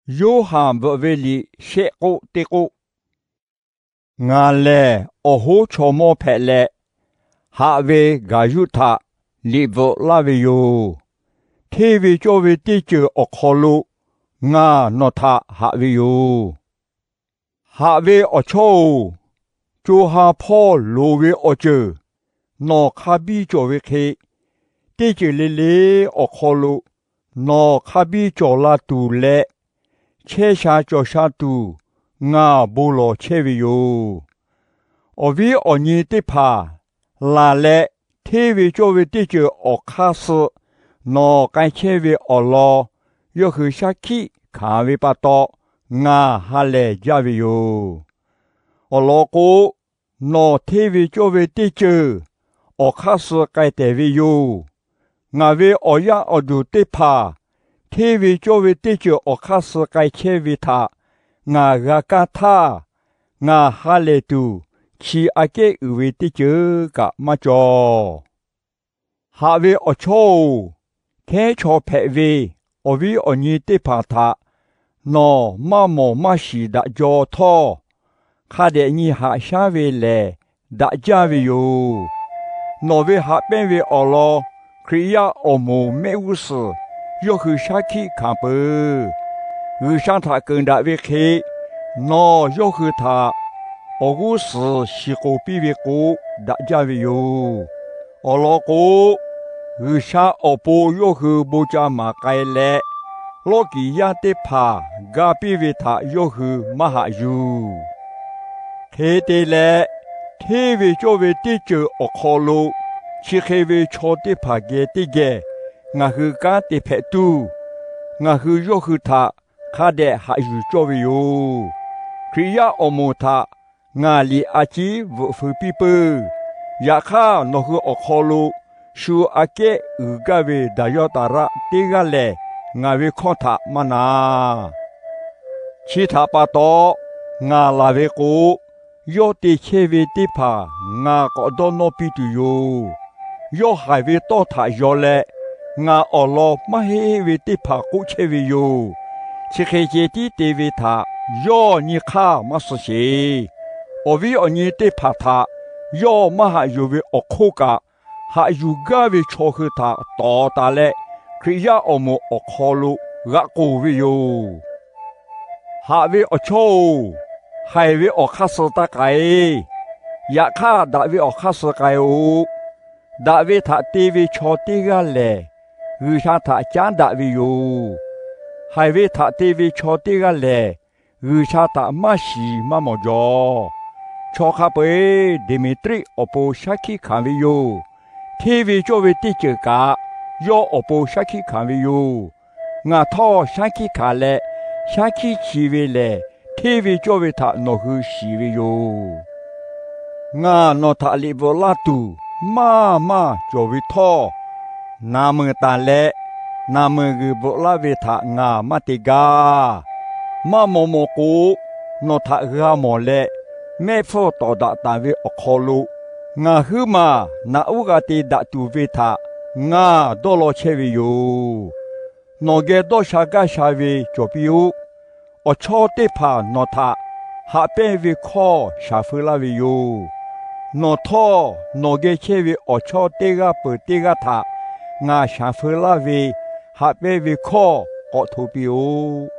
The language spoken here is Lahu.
Yoˇhanˬ bvuhꞈ ve liꞈ shehˆ k'oˆ teˇ k'oˆ. Ngaˬ lehˬ awˬ hoˉ chaw mawˇ hpehꞈ leh, haꞈ ve gaˬ yuˇ htaꞈ liꞈ bvuhꞈ laˇ ve yoˬ. Hteˇ ve cawˇ ve teˇ ceuˬ awˬ hk'aw lo ngaˬ nawˬ htaꞈ haꞈ ve yoˬ. Haꞈ ve awˬ chawˇ-oˬ, co ha hpawˇ loˍ ve awˬ ceuˬ nawˬ hk'a biˇ cawˬ ve hk'e, teˇ ceuˬ le le awˬ hk'aw lo nawˬ hk'a biˇ cawˬ la tuˬ leh, chehˇ sha cawˬ sha tuˬ ngaˬ bon lawˬ chehˇ ve yoˬ. Awˬ viˉ awˬ nyi teˇ hpaˍ, laˬ leh hteˇ ve cawˇ ve teˇ ceuˬ awˬ hk'aˇ suh nawˬ k'ai chehˇ ve awˬ lawn yawˇ hui shaˉ hkiˆ hkanˍ ve pa taw, ngaˬ ha lehˬ jaˇ ve yoˬ. Awˬ lawn k'o, nawˬ hteˇ ve cawˇ ve teˇ ceuˬ awˬ hk'aˇ suh k'ai tehˬ ve yoˬ. Ngaˬ ve awˬ yaˇ awˬ duˬ teˇ hpaˍ hteˇ ve cawˇ ve teˇ ceuˬ awˬ hk'aˇ suh k'ai chehˇ ve htaꞈ ngaˬ g'a kaˇ htaˇ, ngaˬ ha lehˬ tuˬ chi aꞈ kehˉ uiˍ ve teˇ ceuˬ kaꞈ maˇ cawˬ. Haꞈ ve awˬ chawˇ-oˬ, hteˇ chaw hpehꞈ ve awˬ viˉ awˬ nyi teˇ hpaˍ htaꞈ nawˬ maˇ mawˬ maˇ shiˍ daꞈ jaw htawˇ, hk'a dehꞈ nyi haꞈ shaˉ ve lehˬ daꞈ jaˇ ve yoˬ. Nawˬ ve haꞈ pehnˇ ve awˬ lawn Hkriꞈ yaˇ awˬ moˍ mehˆ g'uˇ suhˍ yawˇ hui shaˉ hkiˆ hkanˍ peuˬ. G'uiˬsha htaꞈ keunˍ daꞈ ve hk'e, nawˬ yawˇ hui htaꞈ awˬ g'uˇ suhˍ shiˍ k'oˍ piˇ ve k'o, daꞈ jaˇ ve yoˬ. Awˬ lawn k'o, G'uiˬsha awˬ pon yawˇ hui bon ca maˍ k'ai leh, lawˇ kiˍ yaˇ teˇ hpaˍ ga piˇ ve htaꞈ yawˇ hui maˇ haꞈ yuˬ. Hk'e te leh, hteˇ ve cawˇ ve teˇ ceuˬ awˬ hk'aw lo chi hk'e ve chaw teˇ hpaˍ geh teˇ geh ngaˬ hui kanˉ te hpehꞈ tuˬ, ngaˬ hui yawˇ hui htaꞈ hk'a dehꞈ haꞈ yuˬ cawˇ ve yoˬ. Hkriꞈ yaˇ awˬ moˍ htaꞈ ngaˬ liꞈ a ciˉ bvuhꞈ feu piˇ peuˬ. Yaꞈ hk'aˇ, nawˬ hui awˬ hk'aw lo shu aꞈ kehˉ uiˍ gaˇ ve Daˍyawˇtaˍraˆ teˇ g'aˇ lehˬ, ngaˬ ve hkawˇ htaꞈ maˇ na. Chi htaꞈ pa taw, ngaˬ laˬ ve k'o, yawˇ te chehˇ ve teˇ hpaˍ ngaˬ k'awꞈ dawˇ nawˇ piˇ tuˬ yoˬ. Yawˇ haiˬ ve tawˇ htaꞈ yaw leh, ngaˬ awˬ lawn maˇ heˆ heˆ ve teˇ hpaˍ k'oˆ chehˇ ve yoˬ. Chi hk'e ceh tiˉ te ve htaꞈ yawˇ nyi hk'aˇ maˇ suh sheˍ. Awˬ viˉ awˬ nyi teˇ hpaˍ htaꞈ yawˇ maˇ haꞈ yuˬ ve awˬ hk'oˆ kaꞈ, haꞈ yuˬ gaˇ ve chaw hui htaꞈ tawˍ taˍ leh, Hkriꞈ yaˇ awˬ moˍ awˬ hk'aw lo g'aꞈ k'oˬ ve yoˬ. Haꞈ ve awˬ chawˇ-oˬ, haiˬ ve awˬ hk'aˇ suh taˇ k'ai. Yaꞈ hk'aˇ, daꞈ ve awˬ hk'aˇ suh k'ai-o. Daꞈ ve htaꞈ te ve chaw teˇ g'aˇ lehˬ, G'uiˬsha htaꞈ caˉ daꞈ ve yoˬ. Haiˬ ve htaꞈ te ve chaw teˇ g'aˇ lehˬ, G'uiˬsha htaꞈ maˇ shiˍ maˇ mawˬ jaw. Chaw hk'a peu-eˬ Deˍmeˍtriˆ awˬ pon shaˉ hkiˆ hkanˍ ve yoˬ. Hteˇ ve cawˇ ve teˇ ceuˬ kaꞈ, yawˇ awˬ pon shaˉ hkiˆ hkanˍ ve yoˬ. Ngaˬ htawˇ shaˉ hkiˆ hkanˍ leh, shaˉ hkiˆ chi ve lehˬ, hteˇ ve cawˇ ve htaꞈ nawˬ hui shiˍ ve yoˬ. Ngaˬ nawˬ htaꞈ liꞈ bvuhꞈ laˇ tuˬ maˇ maˇ cawˬ ve htawˇ, naˍ meuˍ taˍ leh naˍ meuˍ g'uiˬ bvuhꞈ laˇ ve htaꞈ ngaˬ maˇ te gaˇ. Maˇ maw maw k'o, nawˬ htaꞈ g'a mawˬ leh mehˆ hpfuhˇ tawˍ daꞈ taˍ ve awˬ hk'aw lo, ngaˬ huiˉ maˬ naꞈ uˉ g'a te daꞈ tuˬ ve htaꞈ ngaˬ dawˇ law chehˇ ve yoˬ. Nawˬ geh dawˇ sha gaˇ sha ve cawˬ piˇ-oˆ. Awˬ chawˇ teˇ hpaˍ nawˬ htaꞈ haꞈ pehnˇ ve hkawˇ shaˍ feu laˇ ve yoˬ. Nawˬ htawˇ nawˬ geh chehˇ ve awˬ chawˇ teˇ g'aˇ peuˬ teˇ g'aˇ htaꞈ ngaˬ shaˍ feu laˇ ve haꞈ pehnˇ ve hkawˇ k'awꞈ hto piˇ-oˆ.